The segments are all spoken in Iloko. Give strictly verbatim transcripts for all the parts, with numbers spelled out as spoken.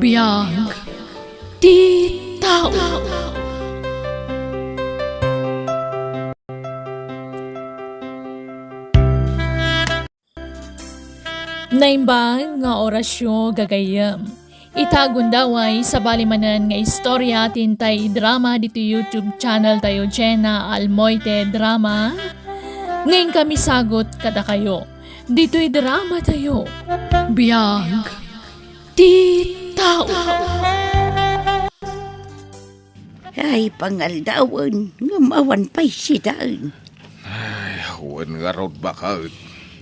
Biag ti tao. Naimbag nga orasyo, gagayyem. Ita gundaway, sabali manen nga istorya ti intay idrama ditoy YouTube channel tayo, Jenna Almoite Drama. Nga inkami sagut kadakayo ditoy drama tayo, Biag ti Tao. Ay, pangaldawen, ngem awan pay sidaen. Ay, wen ngarud, baket.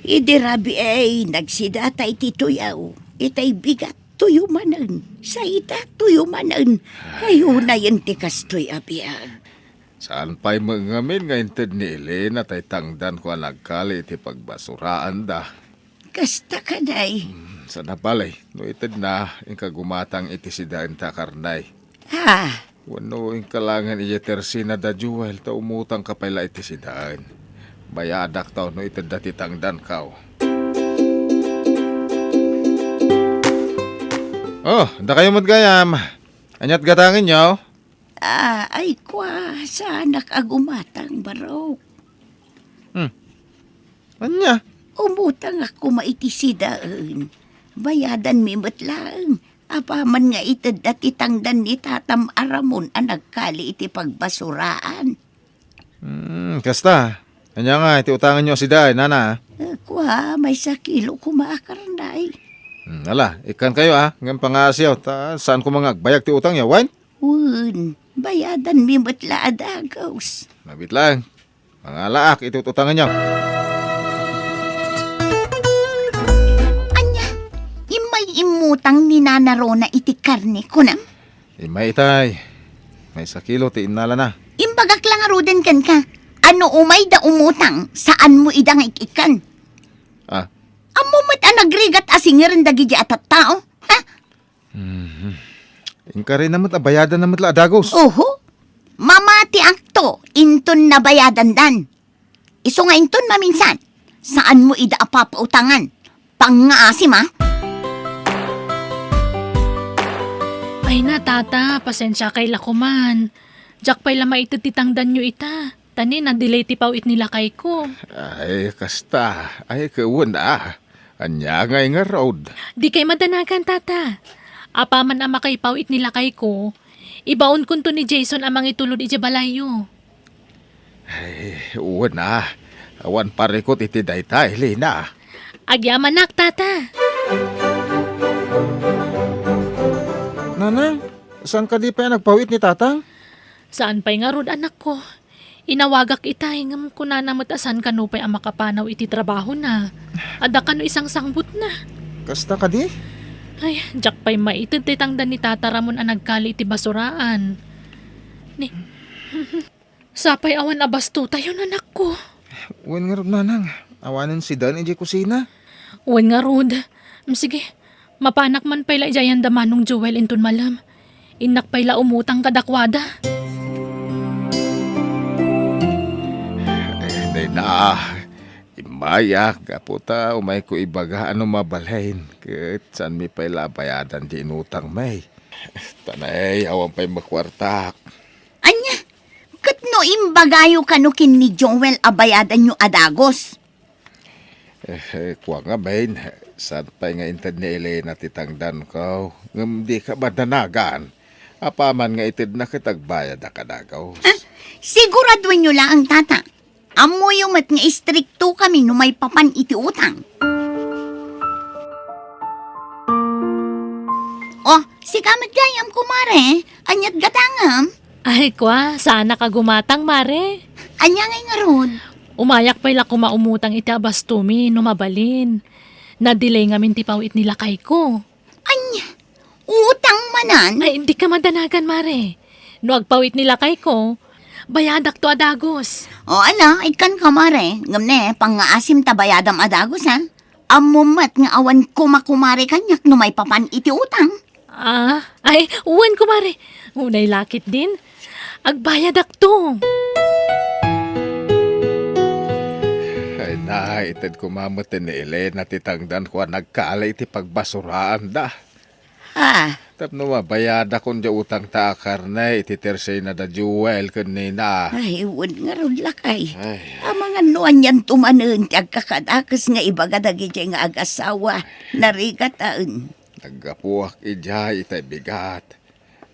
Idi rabii ay nagsidata iti tuyaw, itay bigat tuyo manen, sa ita tuyo manen. Ay, unayen ti kastoy a biag. Saan pay met ngamin nga inted ni Elena tay tangdanko a nagkali iti pagbasuraanda. Kasta kadi. Hmm, sana pay, no itedna, inka gumatang iti sidaenta a karnay. Ha? Wenno inka laengen idiay tersina da Joel, ta umutangka pay la iti sidaen. Bayadakto no itedda ti tangdanko. Oh, dakayo met gayam. Ania't gatangenyo? Ah, ay kua, saanak a gumatang, barok. Hmm. Ania? Umutangak koma iti sidaen. Bayadanmi met laeng. Apaman nga itedda ti tangdan ni tatam a Ramon a nagkali iti pagbasuraan. Hmm, kasta. Ania nga iti utanganyo a sidaen, nana? Eh, kua, maysa kilo koma a karnay. Hmm, ala, ikkankayo, a, ngem pangaasiyo, ta saan koma nga agbayag ti utangyo, wen? Wen, bayadanmi met la a dagus. Mabit laeng. Mangalaak iti ut-utanganyo. Ania, immay immutang ni Nana Rona iti karne, kunam? Immay itay. Maysa kilo ti innalana. Imbagak la ngaruden kenka, a no umayda umutang, saanmo ida nga ik-ikkan. Ah. Ammom met a nagrigat a singirem dagidi a tattao, ha? Mhm. Inkarina met a bayadanna met la a dagus. Oho. Mamatiakto inton nabayadandan. Isu nga inton maminsan, saanmo ida a papautangan. Pangngaasim, a? Ay na, tata, pasensiakay la koman. Diak pay la maited ti tangdanyo ita. Ta ni, na-delay ti paw-it ni lakayko. Ay, kasta. Ay, ket wen a. Ania ngay ngarud? Dikay madanagan, tata. Apaman a makaipaw-it ni lakayko, ibaonkonto ni Jason a mangitulod idiay balayyo. Ay, wen a. Awan parikut iti dayta, Elena. Agyamanak, tata. Nanang, saan kadi pay a nagpaw-it ni tatang? Saan pay ngarud, anakko. Inawagak itay, ngem kunana met a saan kano pay a makapanaw iti trabahona. Adda kano isangsangbutna. Kasta kadi? Ay, diak pay maited ti tangdan ni Tata Ramon a nagkali iti basuraan. Ni, sapay awan a bastotayon, anakko. Wen ngarud, nanang, awanen sidaen idiay kusina. Wen ngarud. Mm, sige, mapanak man pay la idiay ayan da Manong Joel inton malem. Innak pay la umutang kadakuada. Eh, nay na, immayak, gapu ta umayko ibaga a no mabalin, ket saanmi pay la a bayadan ti inutangmi. Ta nay, awan pay makuartak. Ania? Ket no imbagayo kano ken ni Joel a bayadanyo a dagus? Eh, eh, kua ngamin, saan pay nga inted ni Elena ti tangdanko, ngem dika madanagan. Apaman nga itedna ket agbayadak a dagus. Ah, siguraduenyo laeng, tata. Ammoyo met nga istriktokami no maipapan iti utang. Oh, sika met gayam, kumare. Ania't gatangem? Ay, kua, saanak a gumatang, mare. Ania ngay ngarud? Umayak pay la koma umutang iti abastomi no mabalin. Na-delay ngamin ti paw-it ni lakayko. Ania? Utang manen? Ay, dika madanagan, mare. No agpaw-it ni lakayko, bayadakto a dagus. O, ala, ikkanka, mare. Ngem ne, pangngaasim ta bayadam a dagus, ha? Ammom met nga awan koma kumare kaniak no maipapan iti utang. Ah, ay, wen, kumare. Unay la ketdin. Agbayadakto. Ay, naited koma met ni Elena ti tangdanko a nagkali iti pagbasuraanda. Ah. Tapno mabayadakon diay utangta a karne iti tersena da Joel ken Nena. Ay, wen ngarud, lakay. Ay. Amangan no anianto manen ti agkakadakes nga ibaga dagidiay nga agasawa. Narigataen. Naggapuak idiay itay bigat.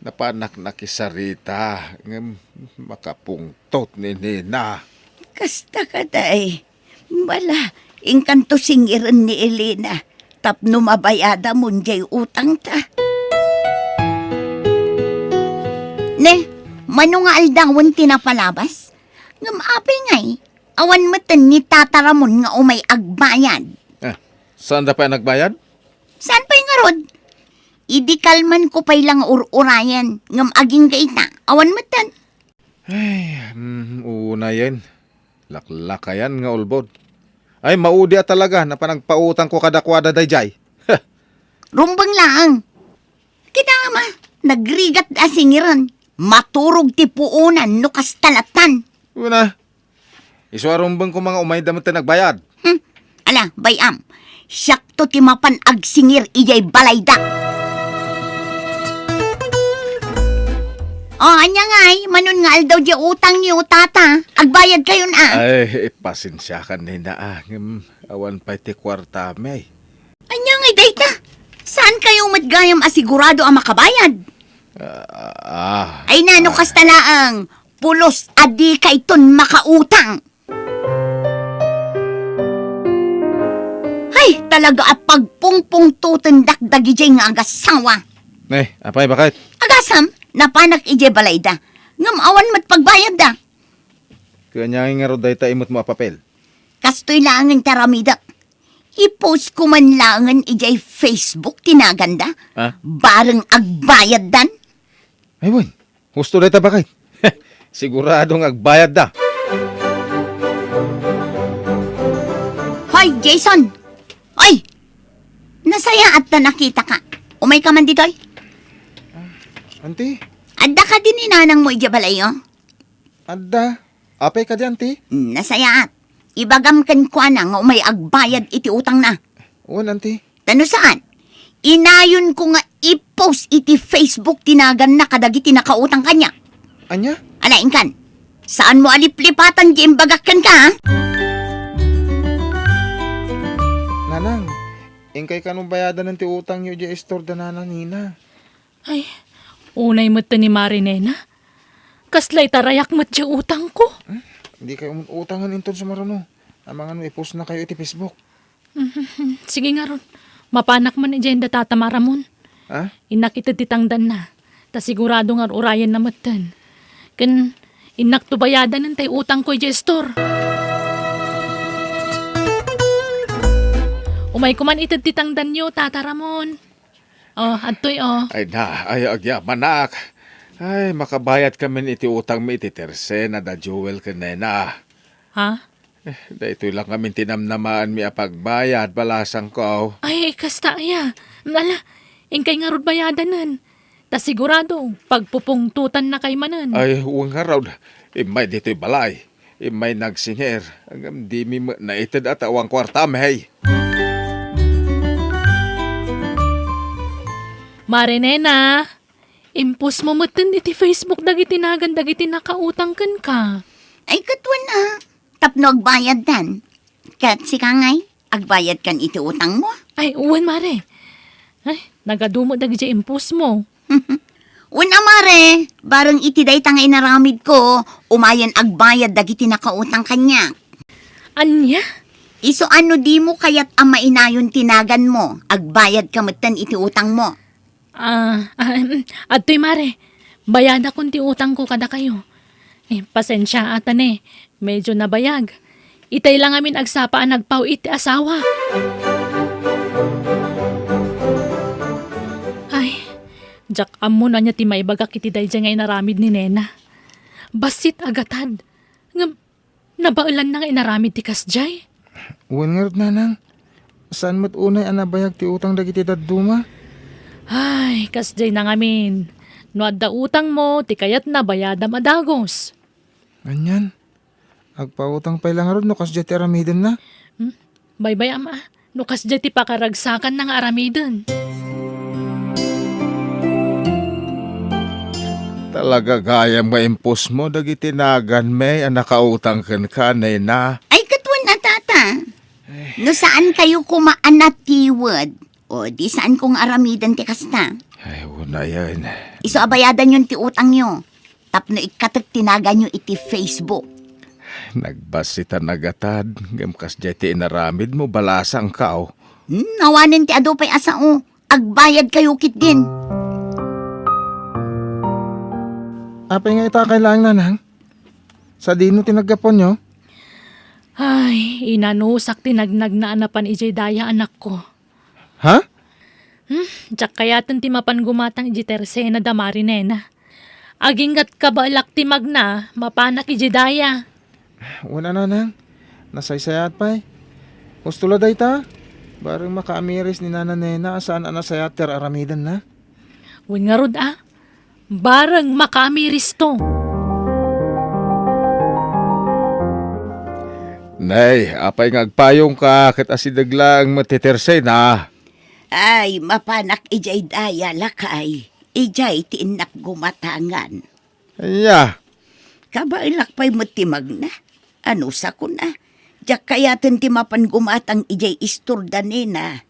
Napanak nakisarita, ngem makapungtot ni Nena. Kasta kadi. Bala, inkanto singiren ni Elena tapno mabayadamon diay utangta. Ne, mano nga aldawen ti napalabas? Ngem apay ngay, awan metten ni Tata Ramon nga umay agbayad. Eh, saanda pay a nagbayad? Saan pay ngarud? Idi kalmanko pay la nga ur-urayen, ngem agingga ita, awan metten. Ay, mm, unayen. Laklakayan nga ulbod. Ay, maudi a talaga, napan nagpautangko kadakuada daydiay. Rumbeng laeng. Kita ama, nagrigat a singiren. Maturog ti puonan no kasta latan. Una, isu a rumbeng ko nga umayda met ti nagbayad. Hmm. Ala, bay-am. Siakto ti mapan agsingir idiay balayda. O, ania ngay, manon nga aldaw diay utangyo, tata? Agbayadkayon a. Ay, pasensiakan, Nena, a. Ngem, awan pay ti kuartami. Ania ngay dayta? Saan kayo met gayam a sigurado a makabayad? Ah, ah. Ay na, no kasta laeng, pulos a dikayton makautang. Ay, talaga a pagpungpungtotendak dagidiay nga agasawa. Ne, apay, baket? Agasam, napanak idiay balayda. Ngem awan met pagbayadda. Ket ania ngay ngarud dayta imutmo a papel? Kastoy laengen ti aramidek. I-post ko man laengen idiay Facebook ti naganda. Ha? Bareng agbayaddan. Ay, wen. Husto dayta, baket. Sigurado nga agbayadda. Hoy, Jason! Oy! Nasayaat ta nakitaka. Umayka man ditoy? Ah, auntie? Adda kadi ni nanangmo idiay balayyo? Adda. Apay kadi, auntie? Hmm, nasayaat. Ibagam kenkuana nga umay agbayad iti utangna. Wen, auntie. Ta no saan, inayonko nga i-post iti Facebook ti naganna kadagiti nakautang kaniak. Ania? Ala, inkan. Saanmo a liplipatan ti imbagak kenka, ha? Nanang, inkay kano bayadanen ti utangyo idiay istor da Nana Nina? Ay, unay met ni Mare Nena. Kasla itarayak met ti utangko. Hmm? Dikay utangen inton sumaruno. Amangan no i-post na kayo iti Facebook. Mhm. Sige ngarud, mapanak man idiay da Tata Ramon. Ha? Innak ited ti tangdanna, ta sigurado nga ur-urayenna metten. Ken innakto bayadanen tay utangko idiay istor. Umayko man ited ti tangdanyo, Tata Ramon. Oh, adtoy, oh. Ay na, ay, agyamanak. Ay, makabayadkamin iti utangmi iti tersena da Joel ken Nena. Ha? Eh, daytoy la ngamin ti namnamaanmi a pagbayad, balasangko. Ay, kasta aya. Ala, inkay ngarud bayadanen. Ta sigurado, pagpupungtotannakay manen. Ay, wen ngarud. Immay ditoy balay. Immay nagsingir. Ngem dimi met naited a ta awan kuartami. Mare Nena, i-post mo metten iti Facebook dagiti nagan dagiti nakautang kenka. Ay, ket wen a. Tapno agbayaddan. Ket sika ngay, agbayadkan iti utangmo? Ay, wen, Mare. Ay, nagadu met dagidiay i-post mo. Wen a, Mare, bareng iti dayta nga inaramidko, umayen agbayad dagiti nakautang kaniak. Ania? Isu a no dimo kayat a mainayon ti naganmo, agbayadka metten iti utangmo. Ah, ah, em, adtoy, Mare. Bayadakon ti utangko kadakayo. Eh, pasensiaat a ne. Medyo nabayag. Itay la ngamin agsapa a nagpaw-it ti asawa. Ay, diak ammo no ania ti maibagak iti daydiay nga inaramid ni Nena. Bassit a gatad. Ngem, nabaelanna nga inaramid ti kasdiay. Wen ngarud, Nanang. Saan met unay a nabayag ti utang dagiti dadduma? Ay, kasdiay na ngamin. No adda utangmo, ti kayatna bayadam a dagus. Anian? Agpautang pay la ngarud no kasdiay ti aramidenna? Hmm? Baybay-am a, no kasdiay ti pakaragsakanna nga aramiden. Talaga gayam nga impusmo dagiti naganmi a nakautang kenka, nena. Ay, ket wen a, tata. No saan kayo koma a natiwed, o di saan ko nga aramiden ti kasta. Ay, unayen. Isu a bayadanyon ti utangyo. Tapno ikkatek ti naganyo iti Facebook. Nagbassit a nagatad, ngem kasdiay ti inaramidmo, balasangkaw. Hmm, awanen ti adu pay a sao. Agbayad kayo ketdin. Apay nga ita kay laeng, nanang? Sadino ti naggapuanyo? Ay, inanusak ti nagnagna a napan idiay daya, anakko. Ha? Hmm, diak kayaten ti mapan gumatang idiay tersena da Marinena. Aginggat kabaelak ti magna, mapanak idiay daya. Wen a, nanang, nasaysayaat pay. Husto la dayta. Bareng makaamiris ni Nana Nena a saan a nasayaat ti ar-aramidenna. Wen ngarud a, bareng makaamiristo. Nay, apay nga agpayongka ket asideg laeng met ti tersena? Ay, mapanak idiay daya, lakay. Idiay ti innak gumatangan. Aya. Kabaelak pay met ti magna. Anusakon a, diak kayaten ti mapan gumatang idiay istor da Nena.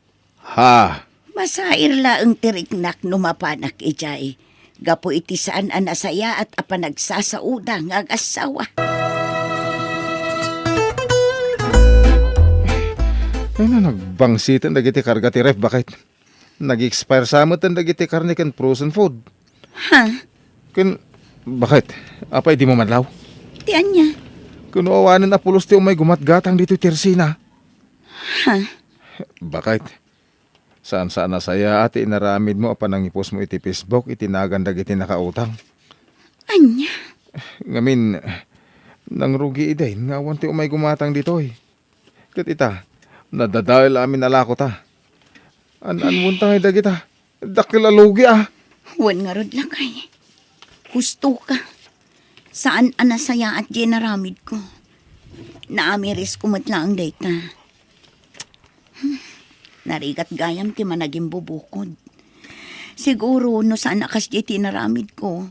Ha? Masair laeng ti riknak no mapanak idiay. Gapu iti saan a nasayaat a panagsasaoda nga agassawa. Ay na, nagbangsiten dagiti karga ti ref, bakit? Nag-expire sa met dagiti karne ken frozen food. Ha? Ken, bakit? Apay dimo madlaw? Ti ania? Ken no awanen a pulos ti umay gumatgatang ditoy tersena. Ha? Bakit? Saan-saan a sayaat ti inaramidmo a panangipusmo iti Facebook iti nagan dagiti nakautang. Ania? Ngamin, nangrugi idin nga awan ti umay gumatang ditoy. Ket ita, nadadael amin a lakota. An-anmonta ngay dagita. Dakkel a lugi a. Wen ngarud, lakay. Husto ka. Saan a nasayaat diay inaramidko. Naamirisko met laeng dayta. Hmm. Narigat gayam ti managimbubukod. Siguro no saan a kasdiay ti inaramidko,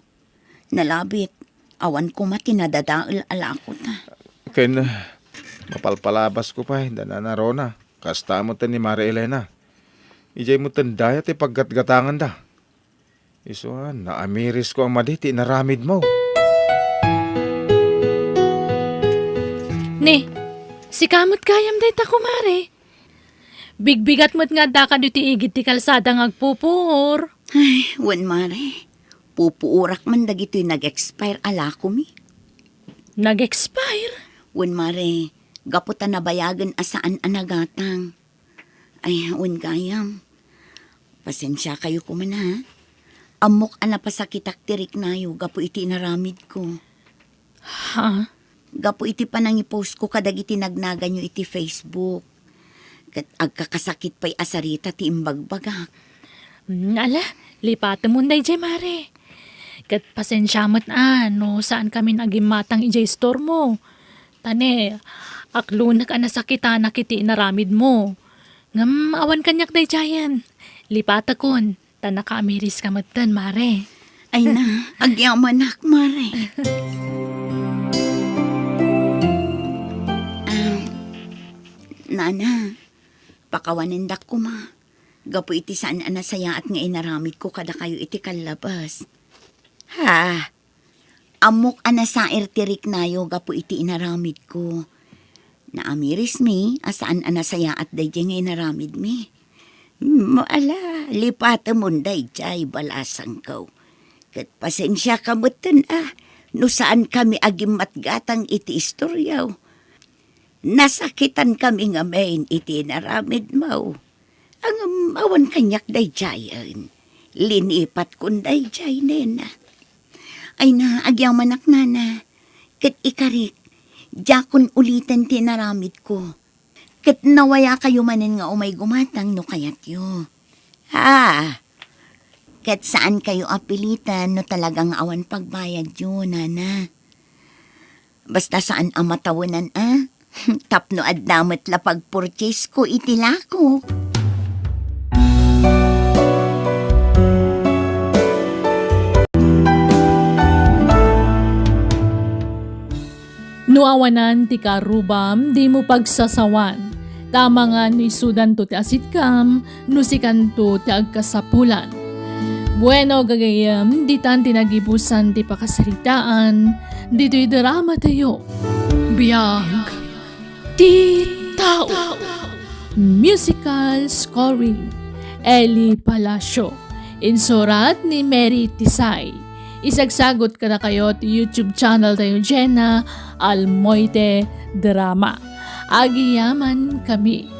nalabit, awan koma ti nadadael a lakota. Ken, mapalpalabasko pay da Nana Rona, kasta met ni Mare Elena. Idiay met daya ti paggatgatanganda. Isu a, naamirisko a madi ti inaramidmo. Ni, sika met gayam dayta, kumare. Bigbigat met nga addaka ditoy igid ti kalsada nga agpupuor. Ay, wen, mare. Pupuorak man dagitoy nag-expire a lakomi. Nag-expire? Wen, mare. Gapu ta nabayagen a saan a nagatang. Ay, wen gayam. Pasensiakayo koma, ha? Ammok a napasakitak ti riknayo gapu iti inaramidko. Ha? Gapu iti panangipostko kadagiti nagnaganyo iti Facebook. Ket agkakasakit pay a sarita ti imbagbagak. Mm, ala, lipatemon daydiay, mare. Ket pasensia met a no saan kamin agimmatang idiay istormo. Ta ne, aklonek a nasakitanak iti inaramidmo. Ngem awan kaniak daydiayen. Lipatekon, ta nakaamiriska metten, mare. Ay na, agyamanak, mare. Ah, nana, pakawanendak koma. Gapu iti saan a nasayaat nga inaramidko kadakayo iti kallabas. Ha? Ammok a nasair ti riknayo gapu iti inaramidko. Naamirismi a saan a nasayaat daydiay nga inaramidmi. Mm, ala, lipatemon daydiay, balasangko. Ket pasensiaka metten a no saankami agimmatgatang iti istoriaw. Nasakitankami ngamin iti inaramidmo. Ngem awan kaniak daydiayen. Linipatkon daydiay, nena. Ay na, agyamanak, nana. Ket ikarik, diakon uliten ti inaramidko. Ket nawayakayo manen nga umay gumatang no kayatyo. Ah, ket saankayo a piliten no talaga nga awan pagbayadyo, nana. Basta saan a matawenan, a? Tapno adda met la pagpurchasesko iti lakok. Awanan ti karubam, dimo pagsasawan. Tama nga no isudanto ti asitkam, no sikanto ti agkasapulan. Bueno, gagayyem, ditan ti nagibusan ti pakasaritaan, ditoy drama tayo. Biag ti tao. Musical scoring, Eli Palacio. Insurat ni Mary Tisay. Isagsagot kadakayo ti YouTube channel tayo, Jenna Almoite Drama. Agiyaman kami.